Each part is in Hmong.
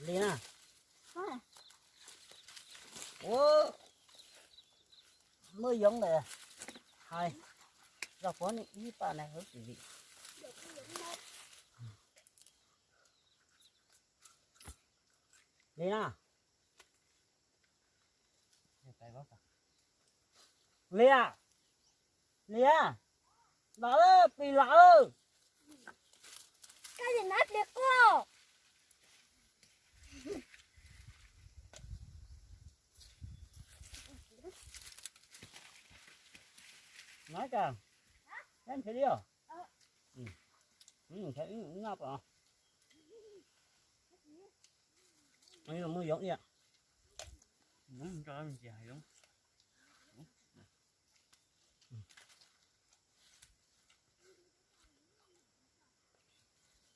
Li na. Ua, muaj yoov lawm. Hais, zog puav nej ib paj na hauv tsis vim. Li na. Liam, Liam, los lawm, plis los lawm. Koj li nab plis quaj. Nab kas, nab nrhiav li os. Noj pom. Muaj yoov ib yam.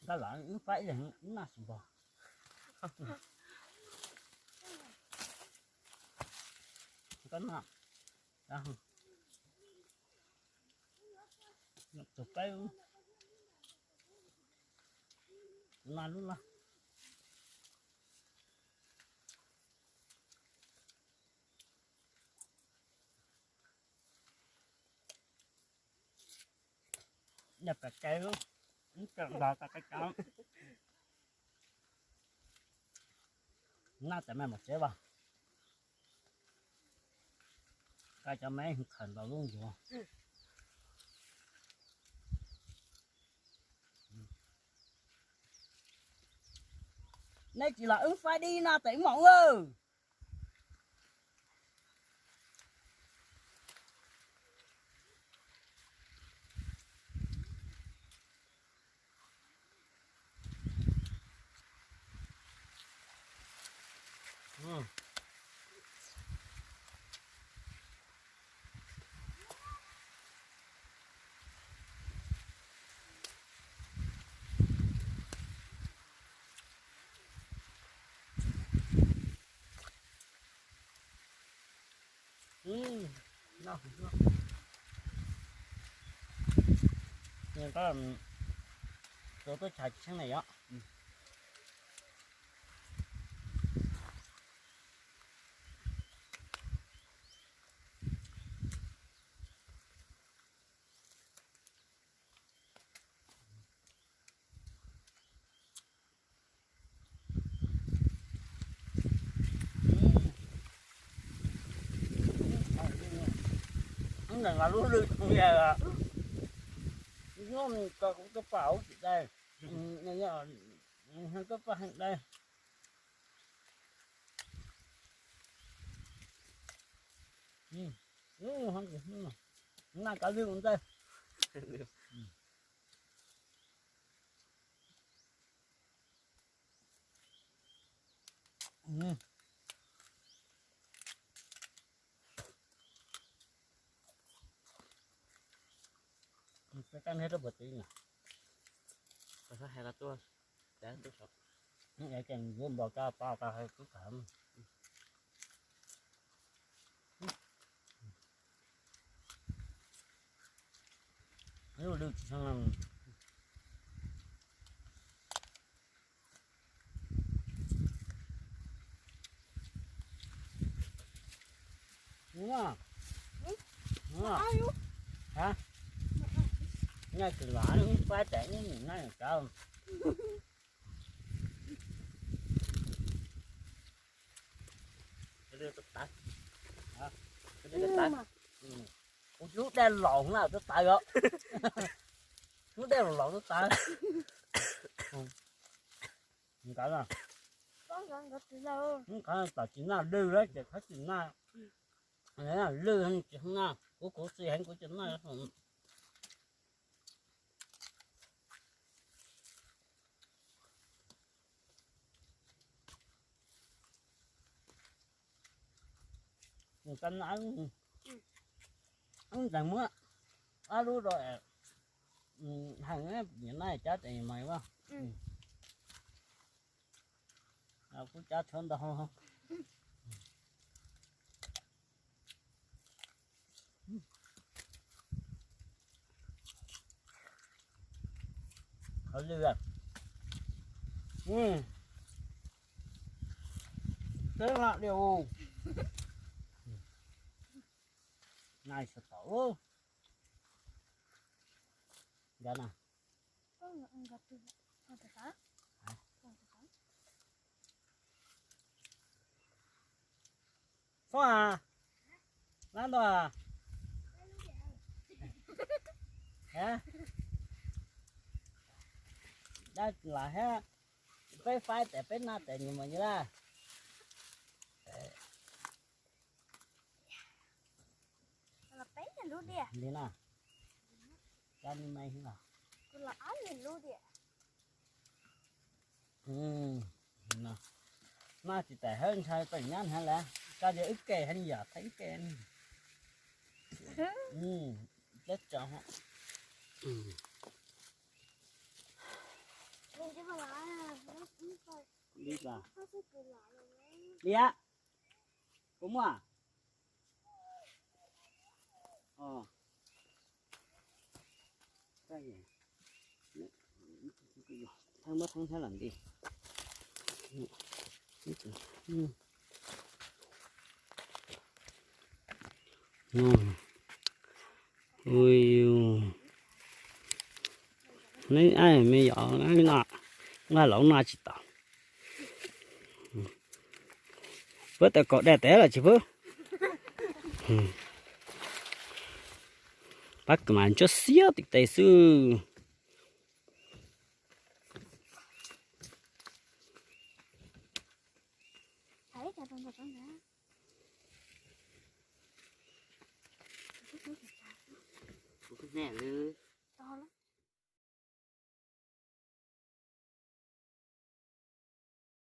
Koj los wb faib ib leeg noj xwb npog. Koj noj, tus qaib noj lub loj. Noj pom cai, ib tsoom npog tau qab cov. Noj tas mas mus tsev as. Koj cov me khawm ntaus lub ncuav. Nej tsis los wb faib dib noj tas wb mam ua. Tus tub chaw tsis tsheej na yom. Ntawm lub lwj tsis yog, nyob ko kuv tuaj paj ub tsis dai, tuaj paj heev dai. Noj kab lwj ua ntej. Koj neb rau puas txiv na. Koj hais los tuaj, tuaj saum. Es ces yuav npog tso, pab tau hais kub kawg. Lub lwj tsis tsheej. Noj, noj, noj tsis los wb faib tas wb nim noj cov. Kuv lub dej laus na, tawv tawv os. Lub dej laus laus tawv tawv. Nkawd, nkawd tsis noj lwj lawm ces qhov tsis noj lwj tsis noj, kuv khuv xim heev kuv tsis noj. Wb ntseeg muab ob lub rau, heev, noj cov tes mas vaj. Kuv cov tshuav ntau. Qhov lwj, Teb la diam u. Nai sawv tau lub. Nkawd na. Fob a, lab ntau a. Dab lam hab, peb faib tes peb naj tes nyias mus nyias laj. Li na, cov ni me los. Noj tsis tais hawb ntshaw tawm nyab hnav lawm, koj yog wb ke heev yom, thaij wb ke. Teb tso. Liam, puas muaj? Thab muab thab thab los nti. Ui, neb me yom, noj, noj laus noj tsis tau. Puab tau kaum daim tes los tsis pub. Pab kws mas ntsuab xiab tim tes xwb. Kuv kuj hnov lawm.